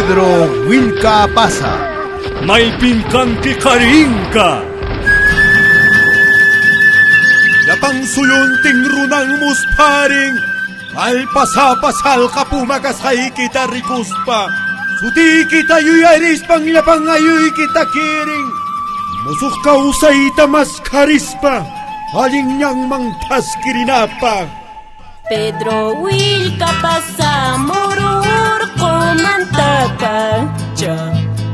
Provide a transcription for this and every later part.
Pedro Willka Pasa. Maypin kanki qarinka. Llapan suyuntin runan muspharin. Allpasapa salqa puma kasqaykita rikuspa. Sutiykita yuyarispan llapan ayuykita kirin. Musuq kawsayta maskharispa. Allin ñanman thaskirinapaq. Pedro Willka Pasa muru urqumantapacha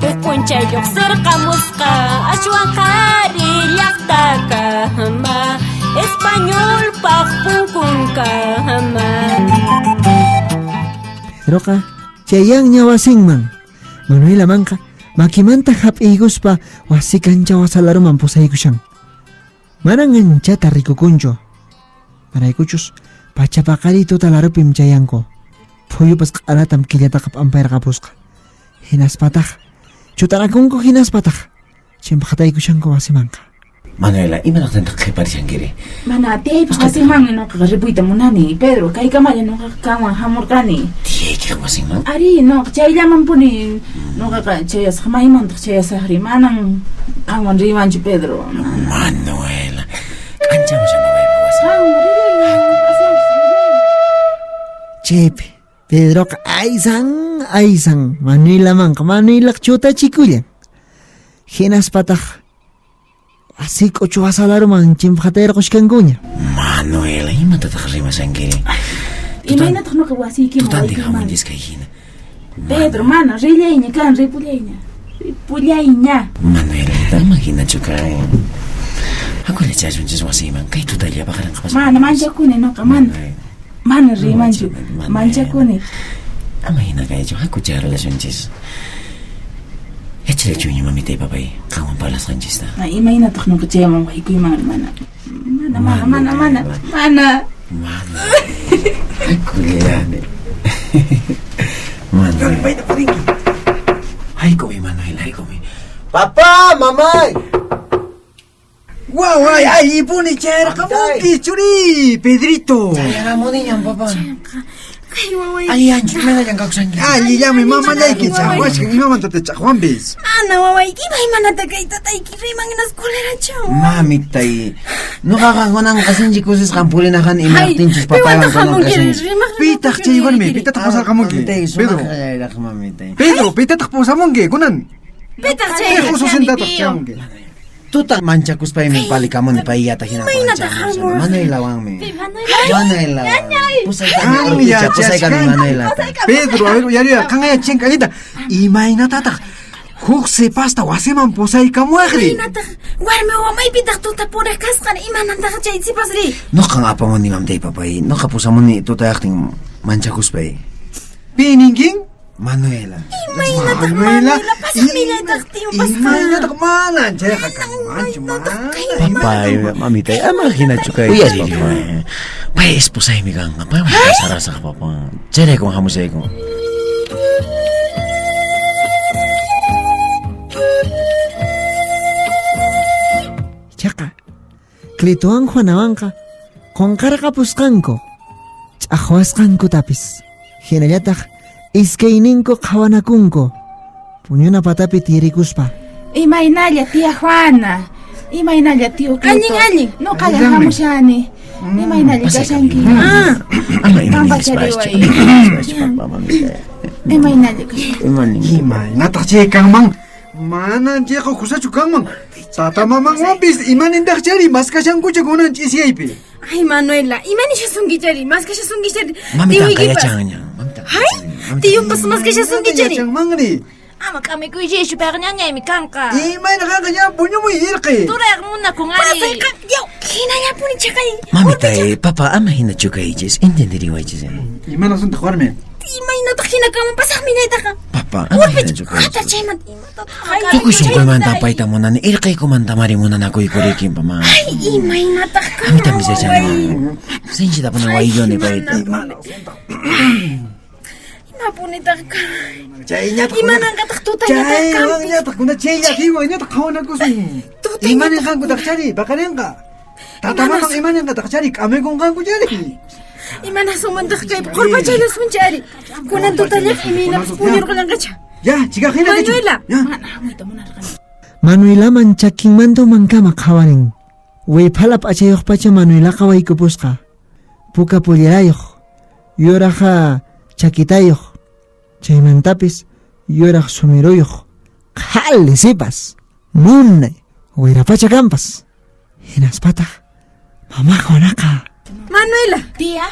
huk p'unchay lluqsirqamusqa ashwan qhari llaqtakama españolpaq punkunkama. Pedroqa chayanña wasinman. Manuelamanqa makimanta hap'iykuspa wasi kancha wasalaruman pusaykushan. Manan anchata rikukunchu. Maraykuchus pachapaqariy tuta larupim chayanku. Phuyupas q'alatam killataqa p'ampayarqapusqa. Hinaspataq chutarakunku hinaspataq chimpaqataykushanku wasimanqa. Manuela, imanaqtintaq qhiparishankiri? Mana tiyaypaq wasinmanmi nuqaqa ripuyta munani, Pedro, kaykamalla nuqaqa qanwan hamurqani. Tiyaykiq wasinman? Arí, nuqa chayllamanpuni nuqaqa chayasaq, maymantaq chayasaqri? Manan qanwan riymanchu, Pedro. Manuela, k'anchamushan mamaypaq wasinman. Chaypi Pedroqa aysan aysan Manuelamanqa Manuelaq chutachikullan. Hinaspataq wasi k'uchu wasalaruman chimpaqatayarquskankuña. Manuela, imatataq rimashankiri? Imaynataq nuqa wasiykiman Tutantin waykuyman? hamunchis kay hina. Pedro, mana, rillayña kan, ripullayña. Ripullayña. Manuelita, ama hinachu kay. Hakulla chayasunchis wasiyman, kay tutalla paqarinqa pasaq. Mana, manchakuni nuqa, mana. Mana riymanchu, Manuela. manchakuni. Ama hina kaychu, haku charlasunchis. Yacharachuña mamitay papay, qanwan parlasqanchista. Ay, imaynataq nuqa chayman waykuyman, mana. Mana, mana, mana, mana, mana. Mana. Hakullani. Manuel. Mayta purinki? Haykumi, Manuel, haykumi. Papá, mamá. Waway, allipuni chayarqamunki, churi, Pedrito. Chayaramuniñan, papá. Kay waway. Alliyanchu, imaynallan kawsanki? Allillami mamallayki chaqwashkan imamantata chaqwanpis. Mana wawayki, imaymanata kay tatayki riman hinas colerachaw. Mamitay, nuqaqa kunanqa sinchi kusisqan purinaqani imaptinchus papaywan Piwantaq kunan hamunki kashanchis. rimaq Pitaq chay warmi, pitataq pusarqamunki? Mamitay, Pedro. sumaqllaraq mamitay. Pedro, pitataq pusamunki kunan? Pitaq chay Piq ususintataq chamunki? Tuta manchakuspaymi palikamuni payllata hina Imaynataq hamuq? Manuelawanmi. Manuela. Manuela. Pusaykami Qanmi urpicha, pusaykami yachashkanki. Manuelata. Pedro, a ver, uyariya, qan yachanki allinta. Imaynatataq huk sipasta wasiman pusaykamuwaqri? Imaynataq warmi wawa maypitaq tuta puriq kasqan imanantaq chay sipasri? Nuqan apamuni mamitay papay. Nuqa pusamuni tutayaqtin manchakuspay. Pi ninkin? Manuela. Imaynataq Manuela, Manuela pasaq millaytaq tiyun pasqa. Imaynataq mana chayqa kanmanchu, mana. Papay, mamitay, ama hinachu kay. Uyaririway. Pay esposaymi kanqa, paywan casarasaq papa. Chayraykun hamushayku. Ichaqa Cletowan Juanawanqa qunqarqapusqanku, ch'aqwasqankutapis. Hinallataq iskayninku qhawanakunku, puñuna patapi tiyarikuspa. Imaynalla tía Juana, imaynalla tío Cleto. Allin, allin. Nuqalla Allillanmi. hamushani. Imaynalla kashanki? Ama ima Pampachariway. nispachu, papa, mamitay. Imaynalla kashanki? Ima ninki? Imaynataq chay kanman? Manan chayqa kusachu kanman. Tata mamanwanpis imanintaq chari maskashankucha kunan ch'isiyaypi. Ay Manuela, ima nishasunkichari? Maskashasunkichari. Mamitanqa Tiyuykipas. yachanña. Mamitanqa Hay, yachanña. tiyunpas maskashasunkichari. Yachanmanri. Ama k'amikuychaychu payqa ñañaymi kanqa. Imayna kanqa ña puñumuy irqi. Turayqa munakun ari. Pasayqa, yaw, hinallapuni chaqay. Mamitay, papa, ama hinachu kaychis, entendiriwaychis. Imanasuntaq warmi? Imaynataq hina kanman pasaq millaytaqa? Papa, ama hinachu Urpicha, kaychis. chaymanta imatataq? Tukuy sunquymanta apayta munani, irqaykumanta mari munanakuykuriki, pama. Ay, imaynataq kanman? Amitanpis yachani. Sinchita puni waylluni payta. Imapunitaq kan? Chayñataq Imananqataq tutañataq kanpis? Chaywanñataq kuna chay llakiywan ñataq qhawanakusun. Tutañataq- Imaninqankutaq chari paqarinqa. Tata maman imaninqataq chari k'amikunqanku chari. Imanasumantaq kaypi qurpachaylasunchari. Kunan tutallaqa imaynapas puñurqullanqacha. Ya, chica hina kachun. Manuela. Ya. Mana hamuyta munarqani. Manuelaman chakinmanta umankama qhawarin. Wiphala p'achayuq pacha Manuelaqa waykupusqa. Puka pollerayuq, yuraqa chakitayuq, chaymantapis yuraq sumiruyuq, qhali sipas, munay, wirapacha kanpas. Hinaspataq mama Juanaqa Manuela. Tía.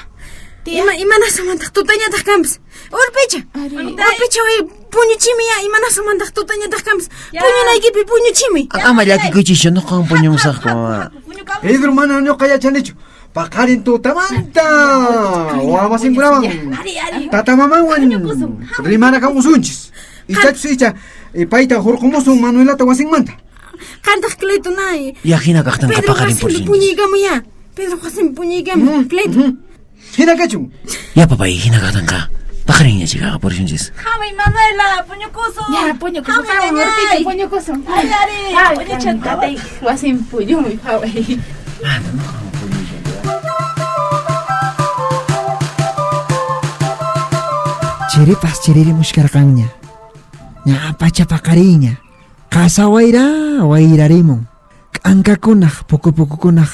Tía. Ima imanasumantaq tutañataq kanpas. Urpicha. Urpicha way puñuchimi ya imanasumantaq tutañataq kanpas. Puñunaykipi puñuchimi. Ama llakikuychischu nuqan puñumusaqku mama. Pedro mana ñuqa yachanichu. Paqarin tutamanta. Wamasinkunawan. Ari, ari. Tata mamanwan rimarakamusunchis. Ichachus icha payta hurqumusun Manuelata wasinmanta. Qantaq Cleto nay. Ya hina kaqtinqa Pedro paqarin wasinpi purisunchis. puñuykamu ya. Pedro wasinpi puñuykamu. Cleto. Hina kachun. Ya papay, hina kaqtinqa paqarinña chikaqa purisunchis. Hamuy Manuela, puñukusun. Ya, puñukusun. Hamuy, Urpicha, puñukusun. Ari, ari. Puñuchan tatay wasin puñumuy, haway. Mana nuqan puñushan. Chiripas chiririmushkarqanña. Ña pacha paqariña. Qasa wayra wayrarimun. K'ankakunaq puku-pukukunaq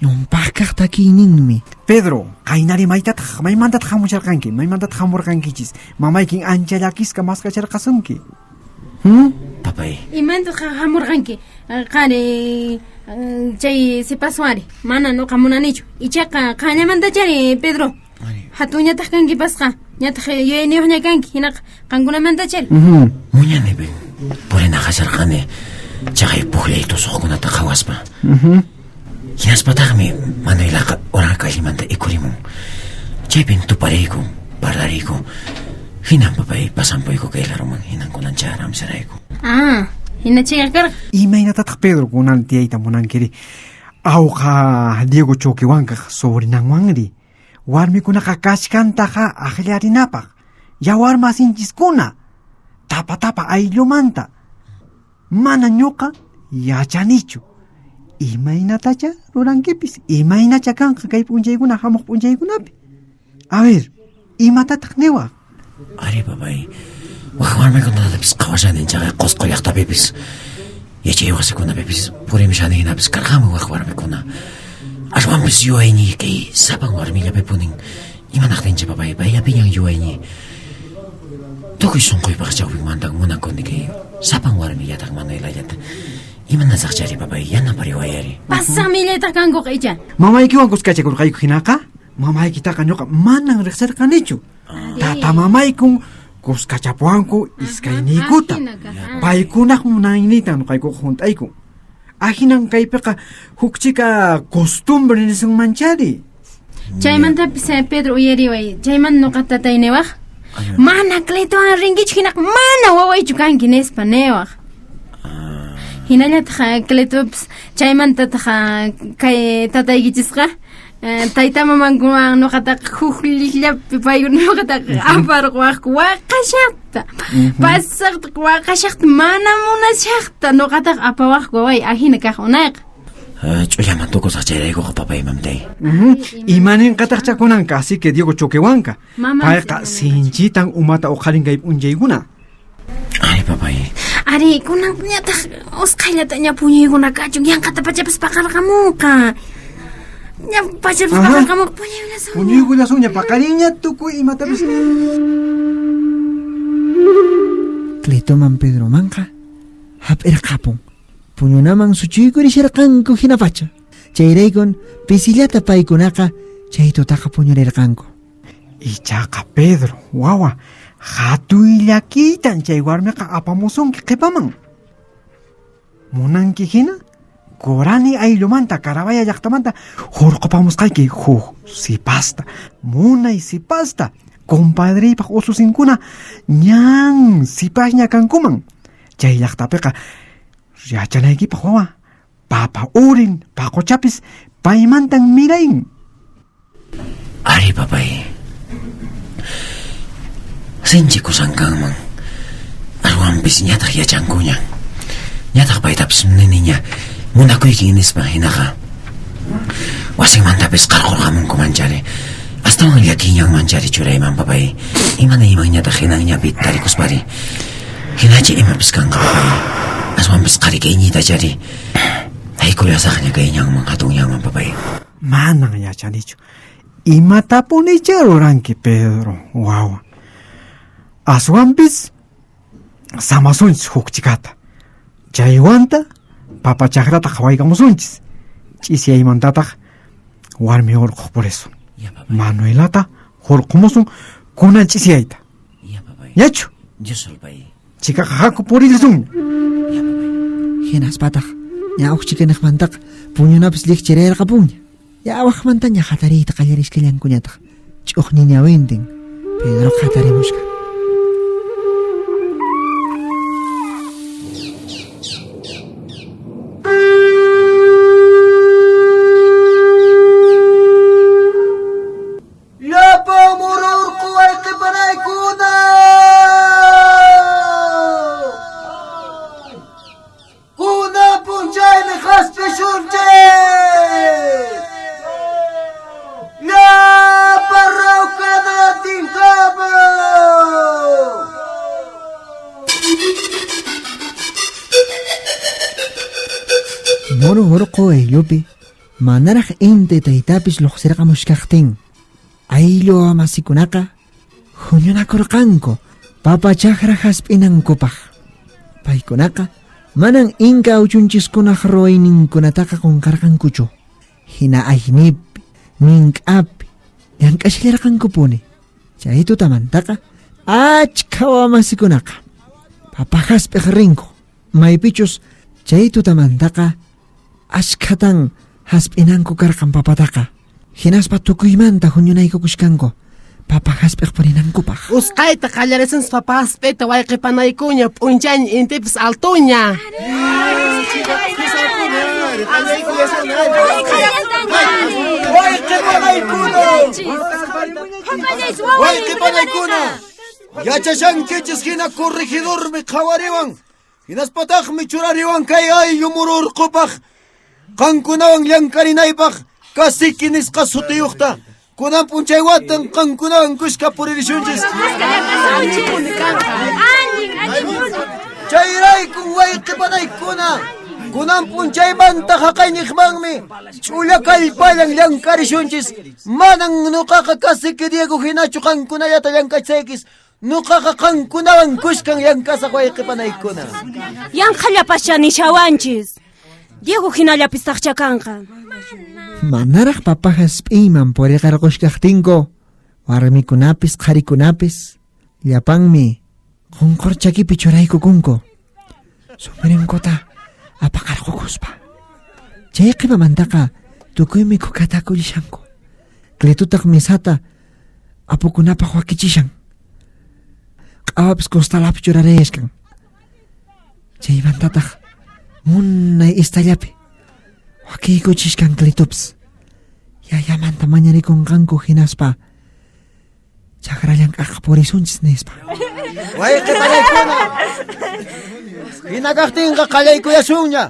ñumpaqkaq takiyninmi. Pedro, qaynari maytataq maymantataq hamusharqanki, maymantataq hamurqankichis. Mamaykin ancha llakisqa maskacharqasunki. Papay, Imantaq hamurqanki? Qari chay sipaswari. Mana nuqa munanichu. Ichaqa qañamantachari Pedro. Hatunñataq kanki pasqa. Ñataq yuyayniyuqña kanki. Hinaqa qankunamantachari. muñani pin purinaqasharqani chaqay pukllay tusuqkunata qhawaspa. Hinaspataqmi Manuelaqa Uralkallimanta ikurimun. Chaypin tupariyku, parlariyku. Hinan papay pasampuyku kay laruman hinan kunan charamsarayku. Ah, hina chayqa karqa. Imaynatataq Pedro kunan tiyayta munankiri? Awqa Diego Choquehuankaq sobrinanwanri. Warmikunaqa kashkantaqa aqllarinapaq. Yawar masinchiskuna. Tapa tapa ayllumanta. Mana ñuqa yachanichu. Imaynatacha rurankipis, imaynacha kanqa kay p'unchaykuna hamuq p'unchaykunapi. A ver, imatataq niwaq? Ari papay, wak warmikunatapis qhawashani chaqay Qusqu llaqtapipis. Yachay wasikunapipis purimishani hinapis karqanmi wak warmikuna. Aswanpis yuwayniy kay sapan warmillapipunin. Imanaqtincha papay, payllapiñan yuwayniy. Tukuy sunquypaq chawpinmantan munakuni kay sapan warmillataq Manuelallata. Imanasaqchari papay, yanapariwayari. Pasaq millaytaq kankuqa icha. Mamaykiwan kuskachakurqayku hinaqa, mamaykitaqa ñuqa manan riqsirqanichu. Tata mamaykun kuskachapuwanku iskayniykuta. Ahina kaq. Paykunaq munayniytan ñuqaykuqa hunt'ayku. Ahinan kaypiqa huk chika costumbre nisunmanchari. Chaymantapis Pedro uyariway. Chaymanta nuqa tatay niwaq. Mana Cletowan rinkichu hinaqa mana wawaychu kanki nispa niwaq. Hinallataq Cletopis chaymantataq kay tataykichisqa tayta mamankuwan nuqataqa huk llikllapi paykuna nuqataqa aparquwaqku waqashaqta. Pasaqta waqashaqta mana munashaqta nuqataqa apawaqku waway ahina kaq unayqa. Ch'ullaman tukusaq chayraykuqa papay mamtay. Imaninqataqcha kunan cacique Diego Choquehuanca. Maman Payqa sinchitan umata uqharin kay p'unchaykuna. Ari papay, Ari, kunan ñataq usqhayllata ña puñuykuna kachun yanqata pachapas paqarqamunqa. Ña pachapas Aha. paqarqamunqa puñuykullasunña. Puñuykullasunña paqarinña tukuy imatapis. Cletoman Pedromanqa hap'irqapun. Puñunaman suchuykurisharqanku hinapacha. Chayraykun pisillata paykunaqa chay tutaqa puñurirqanku. Ichaqa Pedro, wawa, hatuy llakiytan chay warmiqa apamusunki qhipaman. Munanki hina, Corani ayllumanta Carabaya llaqtamanta hurqupamusqayki huk sipasta, munay sipasta. Compadreypaq ususinkuna ñan sipasña kankuman. Chay llaqtapiqa yachanaykipaq wawa, papa urin, paquchapis paymantan mirayn. Ari papay. Sinchi kusan kanman. Aswanpis ñataq yachankuña. Ñataq paytapis niniña munakuykin nispa hinaqa. Wasinmantapis qarqurqamunku manchari. Astawan llakiñan manchari churayman papay. Imanaymanñataq hinanñapi tarikuspari. Hinachi imapis kanqa papay. Aswanpis qhari kayñiytachari. Haykullasaqña kay ñanman hatun ñanman papay. Manan yachanichu. Imatapunichá ruranki, Pedro, wawa. Aswanpis samasunchis huk chikata. Chaywanta papa chakrata qhawaykamusunchis. Ch'isiyaymantataq warmi hurquq purisun. Manuelata hurqumusun kunan ch'isiyayta. Ñachu? Chikaqa haku purillasunña. Hinaspataq ña huk chikaniqmantaqa puñunapis llikchirayarqapunña. Ya waqmantaña hatariyta qallariskallankuñataq. Ch'uqñi ñawintin Pedroqa hatarimushka. Llapa muru urqu wayqipanaykuna! Kunan p'unchaymi hasp'isunchis! Llapa rawkanantinkama! Muru urqu ayllupi manaraq inti taytapis lluqsirqamushkaqtin ayllu wawamasikunaqa huñunakurqanku papa chakra hasp'inankupaq. Paykunaqa manan inka awchunchiskunaq ruwayninkunataqa qunqarqankuchu. Hina aynipi, mink'api llank'ashallarqankupuni. Chay tutamantaqa achkha wawamasikunaqa papa hasp'iq rinku. Maypichus chay tutamantaqa ashkhatan hasp'inanku karqan papataqa. Hinaspa tukuymanta huñunaykukushkanku papa hasp'iq purinankupaq. Usqayta qallarisunchis papa hasp'ita wayqipanaykuña p'unchayña intipis altuña. Wayqipanaykuna! Wayqipanaykuna! Yachashankichis hina corregidormi qhawariwan Hinaspataqmi churariwan kay ayllu muru urqupaq qankunawan llank'arinaypaq cacique nisqa sutiyuqta. Kunan p'unchaywatan qankunawan kushka puririshunchis. Chayraykun wayqipanaykuna kunan p'unchaymanta haqayñiqmanmi ch'ulla kallpallan llank'arishunchis. Manan nuqaqa cacique Diego hinachu qankunallata llank'achsaykis. Nuqaqa qankunawan kushkan llank'asaq wayqipanaykuna. Yanqhallapascha nishawanchis. Diego hinallapistaqcha kanqa. Manaraq papa hasp'iyman puriqarqushkaqtinku, warmikunapis qharikunapis llapanmi qunqur chakipi churaykukunku. Sombrerunkuta apaqarqukuspa. Chay qhipamantaqa tukuymi kukata kullishanku. Cletutaq mesata apukunapaq wakichishan. Q'awapis costalapi churarayashkan. Chaymantataq munay istallapi wakiykuchishkan Cletupis. Yayamanta mañarikunqanku hinaspa chakra llank'aqqa purisunchis nispa. Wayqi panaykuna. Hina kaqtinqa qallaykuyasunña.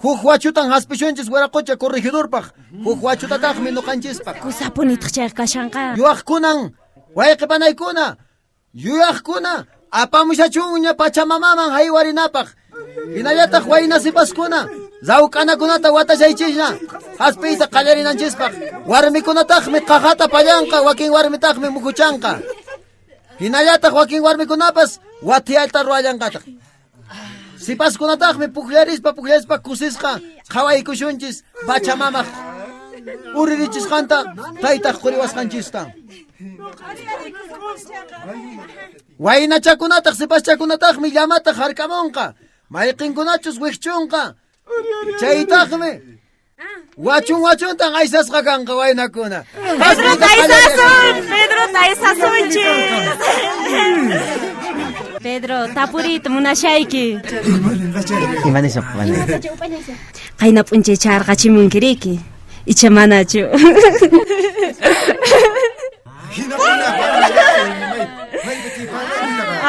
Huk wachutan haspishunchis Wiraqocha corregidorpaq, huk wachutataqmi nuqanchispaq. Kusapunitaq chayqa kashanqa. Yuwaqkunan, wayqi panaykuna, yuyaqkuna apamushachunña Pachamamaman haywarinapaq. Hinallataq wayna sipaskuna, rawk'anakunata watashaychisña, haspiyta qallarinanchispaq. Warmikunataqmi qaqata pallanqa, wakin warmitaqmi mujuchanqa. Hinallataq wakin warmikunapas watiyalta ruwallanqataq. Sipaskunataqmi pukllarispa pukllarispa kusisqa qhawaykushunchis Pachamamaq uririchisqanta taytaq quriwasqanchista. Waynachakunataq sipaschakunataqmi llamata hark'amunqa, mayqinkunachus wikchunqa, chaytaqmi Wachun wachuntan aysasqa kanqa waynakuna. Pedrota aysasun, Pedrota aysasunchis. Pedro, tapuriyta munashayki. Ima nispa panay? Qayna p'unchay charqachimunkiriki. Icha manachu.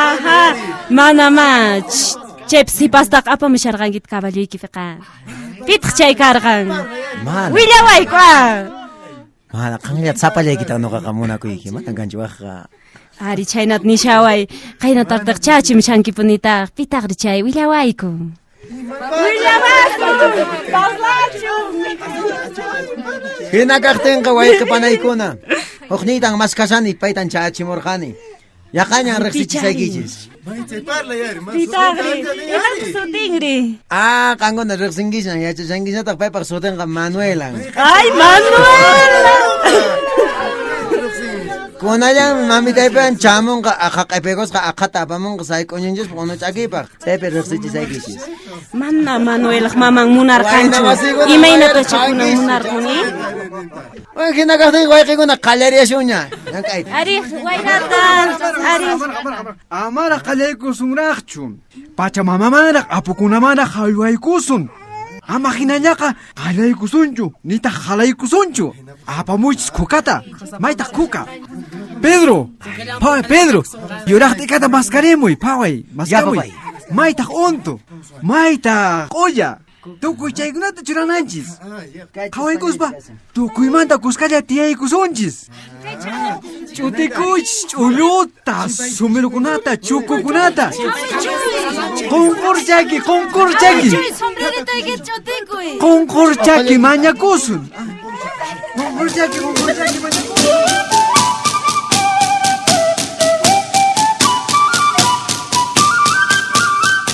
Ajá, mana ma. Chaypi sipastaqa apamusharqankita caballoykipiqa. Pitaq chay karqan? Mana. Willawayku ah. Mana qanllata sapallaykita nuqaqa munakuyki, manan kanchu waqqa. Ari chhaynata nishaway, qayna tartaq chachimushankipunitaq, pitaqri chay willawayku. Hina kaqtinqa wayqi panaykuna. Hukniytan maskashani, paytan chaachimurqani. Yaqañan riqsichisaykichis. Pitaqri, imataq sutinri? Ah, qankuna riqsinkishan, yachashankishataq paypaq sutinqa Manuelan. Ay, Manuela! Kunallan mamitaypiwan chamunqa aqha q'ipiykusqa aqhata apamunqa sayk'uñunchispaq unu ch'akiypaq. Chaypi riqsichisaykichis. Mana Manuelaq maman munarqanchu. Imaynatacha kunan munarquni? Bueno, hina kaqtinqa wayqikuna qallariyashunña. Llank'ayta. Ari, wayrata, ari. Amaraq qallaykusunraqchu. Pachamamamanraq apukunamanraq haywaykusun. Ama hinallaqa qallaykusunchu, nitaq halaykusunchu. Apamuychis kukata. Maytaq kuka? Pedro, phaway Pedro, yuraq t'ikata maskarimuy, phaway, maskamuy. Maytaq untu, maytaq q'ulla. Tukuy chaykunata churananchis. Qhawaykuspa tukuymanta kuskalla tiyaykusunchis. Ch'utikuychis ch'ulluta, sumirukunata, chukukunata. Qunqurchaki, qunqurchaki. Sombreritoykita ch'utikuy. Qunqurchaki mañakusun. Qunqurchaki, qunqurchaki mañakusun.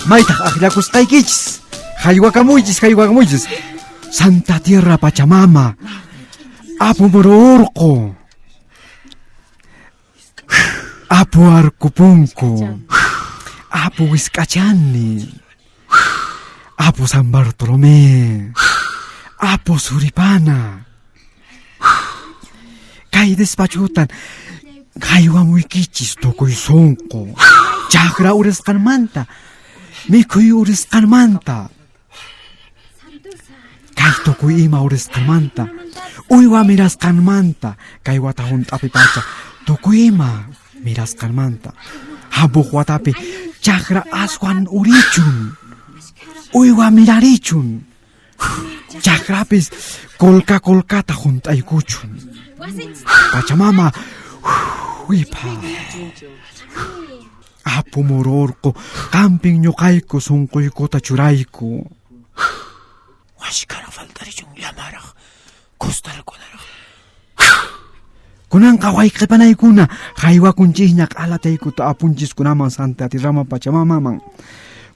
Maytaq akllakusqaykichis. Haywakamuychis, haywakamuychis. Santa Tierra Pachamama. Apu Muru Urqu. Apu Arcupunku. Apu Wisk'achani. Apu San Bartolomé. Apu Suripana. Kay despachutan haywamuykichis tukuy sunqu. Chakra urisqanmanta, mikhuy urisqanmanta. Kay tukuy ima urisqanmanta, uywa mirasqanmanta, kay wata hunt'api pacha, tukuy ima mirasqanmanta. Hamuq watapi chakra aswan urichun, uywa mirarichun. Chakrapis kolka kolkata hunt'aykuchun. Pachamama, wipa. Apu Muru Urqu, qampin ñuqayku sunquykuta churayku. Washkaraq faltarichun llamaraq, kustalkunaraq. Kunanqa wayqipanaykuna haywakunchisña q'alataykuta apunchiskunaman Santa Tierraman Pachamamaman.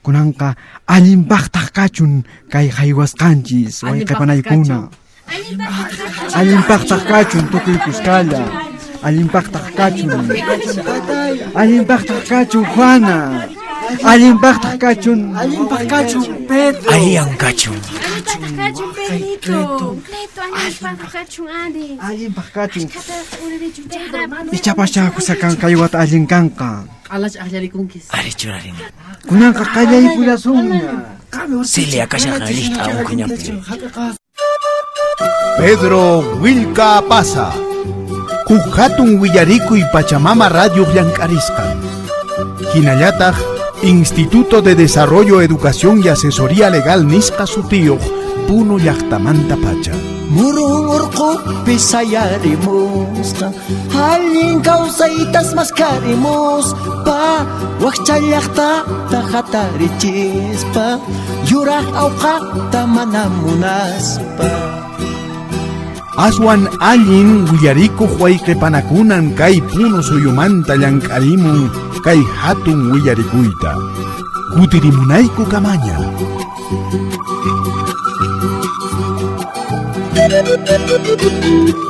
Kunanqa allinpaqtaq kachun kay haywasqanchis wayqipanaykuna. Allinpaqtaq kachun tukuy kuskalla. Allinpaqtaq kachun. Allinpaqtaq kachun Juana. Allinpaqtaq kachun. Allinpaq kachun Pedro. Alliyan kachun. Allinpaqtaq kachun Pedrito. Cleto, allinpaqtaq kachun ari. Allinpaq kachun. Ashkhataraq uririchun chayqa. Ichapaschá kusakan kay wata allin kanqa. Q'alach akllarikunki. Ari churarini. Kunanqa qallaykullasunña. Celia kasharqa riqta unquñanpi. Pedro Willka Pasa. Huk hatun willarikuy Pachamama Radio llank'arisqan. Hinallataq Instituto de Desarrollo, Educación y Asesoría Legal nisqa sutiyuq Puno llaqtamanta pacha. Murun urqupi sayarimusqa, allin kawsaytas maskarimuspa, wakcha llaqtata hatarichispa, yuraq awqata mana munaspa. Aswan allin willarikuq wayqipanakunan kay Puno suyumanta llank'arimun kay hatun willarikuyta. Kutirimunayku kamaña. Thank you.